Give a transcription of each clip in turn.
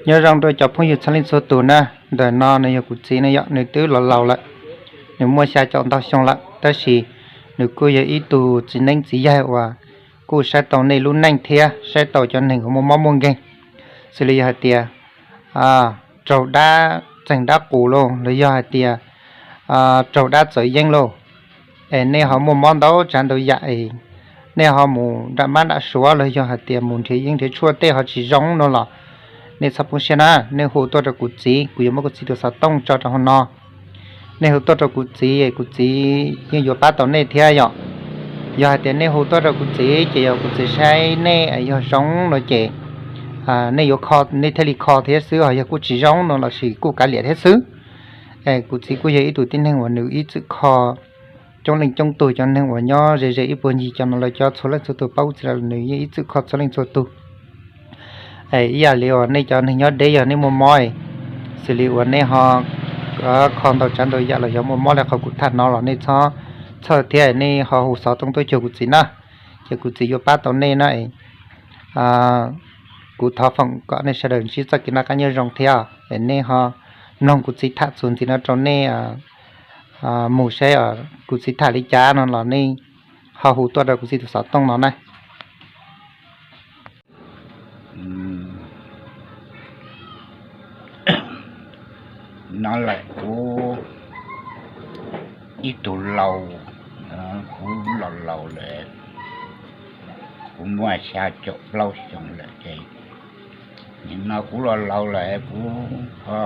Nyob zoo rau cov phooj ywg txhua leej txhua tus na, ntawm no nws yog kuv txiv no yom, nws twb los laus lawm, nws muaj xya caum ntau xyoo lawm, tab sis nws kuj yog ib tug txiv neeb txiv yaig uas kuj saib tau nej lub neej thiab saib tau cov neeg uas muaj mob muaj nkeeg, xws li yog hais tias raug dab txeeg dab qus los los yog hais tias raug dab txawv yeeb lauj, es nej ho muaj mob ntau tsav ntau yam es nej ho mus nram mab nram suav los yog hais tias mus nrhiav yeeb nrhiav tshuaj tej ho tsis zoo no los nej txhob poob siab na, nej hu tuaj rau kuv txiv, kuv yuav muab kuv txiv tus xov tooj tso rau hauv no. Nej hu tuaj rau kuv txiv, kuv txiv yeej yuav pab tau nej thiab yom. Yog hais tias nej hu tuaj rau kuv txiv ces yog kuv txiv saib nej yog zoo no ces nej yuav kho, nej thiaj li kho thiab xwb, ho yog kuj tsis zoo no los sis kuj kav liam thiab xwb. Kuv txiv kuj yog ib tug tib neeg uas nws ib txwm kho coob leej coob tug, cov neeg uas nyob ze ze ib puag ncig cov no lawv cov txhua leej txhua tus paub txiv lawm, nws yeej ib txwm kho txhua leej txhua tus. Ib yam li uas nej cov neeg nyob deb yog nej muaj mob, xws li uas nej ho kho ntau tsav ntau yam los yog muaj mob li qhov kuv tham no los nej txhob txhawj thiab nej ho hu xov tooj tuaj cuag kuv txiv na, ces kuv txiv yuav pab tau nej na. Kuv thov foom kom nej sawv daws ntsib txoj kev noj qab nyob zoo thiab es nej ho mloog kuv txiv tham txuas ntxiv no rau nej mus saib kuv txiv tham li cas no los nej ho hu tuaj rau kuv txiv tus xov tooj no na. No lawm kuv ib tug laus, kuv los laus lawm, kuv muaj xya caum plaub xyoo lawm ces nim no kuv los laus lawm kuv ho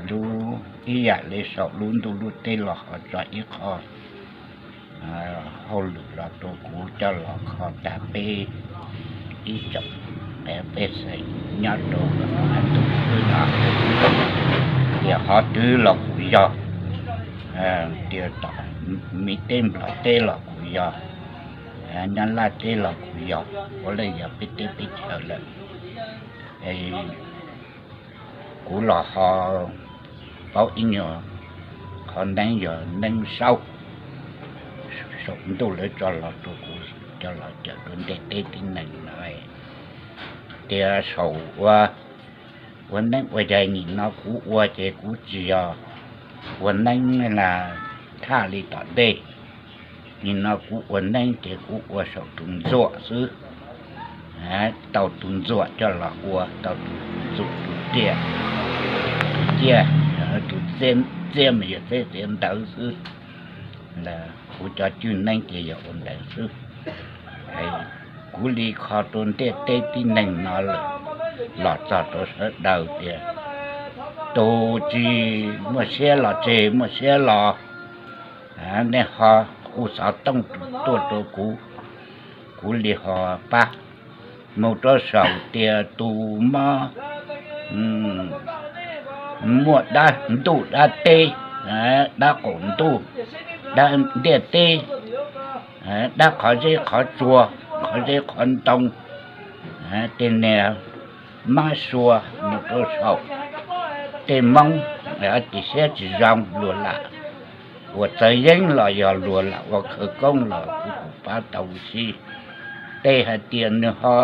lub ib yam li saum lub ntuj lub teb los ho tso ib qho hauj lwm los rau kuv coj los kho tag peb ib tsoom pej xeem nyob rau qab ntuj xwb no. Tias qhov twg los kuv yog, tias tom miv teb nplog teb los kuv yog, nyob laj teb los kuv yog, ua li yog peb teb peb chaws lawm. Kuv los ho paub ib nyuag qhov neeb yog neeb saub saum ntuj lawv tso los rau kuv, coj los cawm rau ntiaj teb tib neeg no. Tias saum ua, ua neeb ua yaig nim no kuv ua ces kuv tsis yog ua neeb na thaj li tom ntej. Nim no kuv ua neeb ces kuv ua saum tus ntxuam xwb, tau tus ntxuam coj los ua, tau tus ntxuam tus riam, tus ciaj, tus txiaj mas yog txiaj ntawv xwb. Kuv cov cwj neeb ces yog ua ntawd xwb. Kuv li kho rau ntiaj teb tib neeg no lawm, los txog rau sawv daws tias tus tsis muaj siab los tseg, muaj siab los nej ho hu xov tooj tuaj rau kuv, kuv li ho pab. Mus rau saum tias tus mob, muaj dab ntuj dab teb, dab qaum ntuj, dab ntiaj teb, dab qhov zeb qhov tsua, qhov zeb qhov ntoo, tej niag mab sua mus rau saum tej Hmoob tim siab tsis zoo luag lam ua txawv yeeb los yog luag lam ua khawv koob los kuv kuj pab tau huv si. Tej hais tias nws ho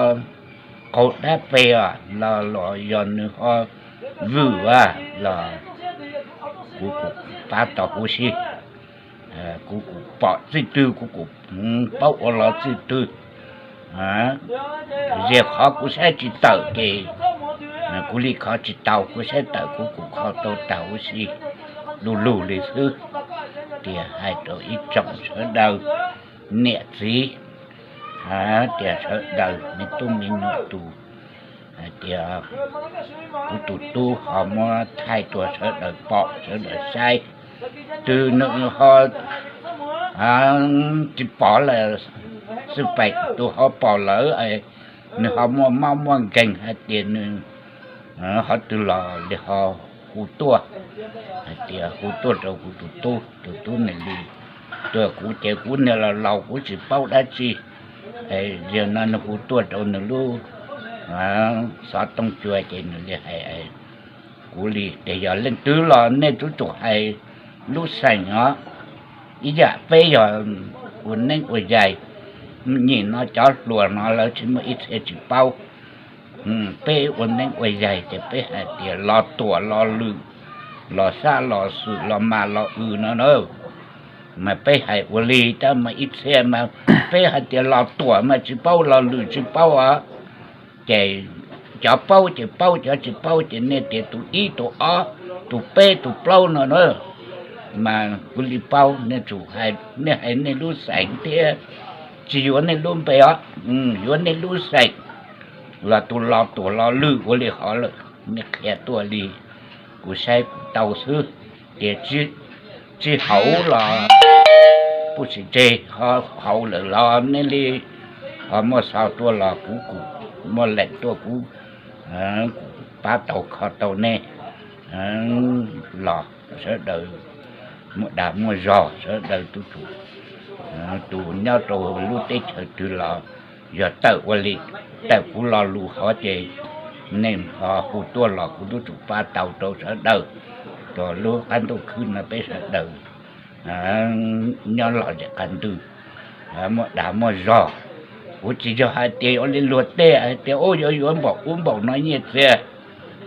qaug dab peg los los yog nws ho vwm los kuv kuj pab tau huv si. Kuv kuj pom txij twg kuv kuj paub ua los txij twg. Ziag qhov kuv saib tsis tawm ces kuv li kho tsis tau, kuv saib tawm kuv kuj kho tau tag huv si. Lug lug li xwb. Tias hais rau ib tsoom sawv daws niam txiv, tias sawv daws me tub me nyuam tus, hais tias kuv tus tub ho muab thaij rau sawv daws pom sawv daws saib. Tus nws ho tsis pom lawm, xwb pem tus ho pom lawm, nws ho muaj mob muaj nkeeg hais tias nws ho twg los li ho hu tuaj, hais tias hu tuaj rau kuv tus tub, tus tub nws li. Tuaj kuv ces kuv niag los laus kuv tsis paub dab tsi. Yog no nws hu tuaj rau nws lub xov tooj cua ces nws li hais kuv li tias yog leej twg los nej twb tsum hais lub xeem os. Ib yam peb yog ua neeb ua yaig, nyim no cov hluas no lawv tsis muaj ib txhia tsis paub. Peb ua neeb ua yaig ces peb hais tias Los Tuam Los Lwm, Los Xab Los Xwm, Los Mas Los Wm no na. Mas peb hais ua li, tab mas ib txhia mas peb hais tias Los Tuam mas tsis paub, Los Lwm tsis paub os. Ces cov paub ces paub, cov tsis paub ces nej tias tus ib tus ob, tus peb tus plaub no na. Mas kuv li paub, nej tsum hais, nej hais nej lub xeem thiab, tsis yuav nej lub npe os, yuav nej lub xeem los tus Los Tuam Los Lwm ua li hov lawm, nej qhia tuaj li, kuv saib kuv tau xwb. Ces tsis haum los puj tsis tseg, ho haum lawm los nej li ho muaj xov tuaj los kuv, kuv muaj leej tuaj kuv, kuv pab tau kho tau nej los sawv daws muaj dag muaj zog, sawv daws tus, tus nyob rau lub teb chaws twg los yog tawm ua li, tawm kuv lo lus hov ces nej ho hu tuaj los kuv tub tsum pab tau rau sawv daws. Rau lub qab ntuj khwb no peb sawv daws nyob los zem qab ntws, muaj dag muaj zog. Kuv tsis yog hais tias ua li luag tej hais tias ua yuav yuav npaum ub npaum no nyiaj txiag,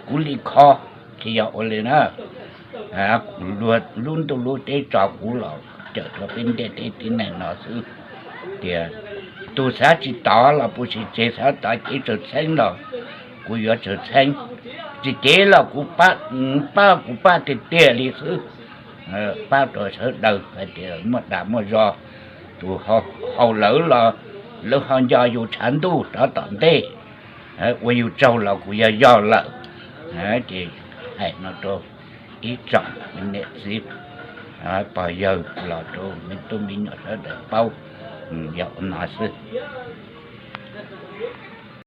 kuv li kho, tsis yog ua li na. Lub ntuj lub teb tso kuv los cawm rau peb ntiaj teb tib neeg no xwb. Tias tus xav tsis tod los puj tsis tseg, xav tod ces txawj txheeb los kuv yuav txawj txheeb, tsis cev los kuv pab, kuv pab tiag tiag li xwb. Pab rau sawv daws hais tias muaj dag muaj zog, tus haus lawv los lawv ho nco yus tshav ntuj rov tom ntej, ua yus tsaug los kuv yog yog lawm. Ces hais no rau ib tsoom me niam txiv pog yawg los rau me tub me nyuam sawv daws paub, yog ua no xwb.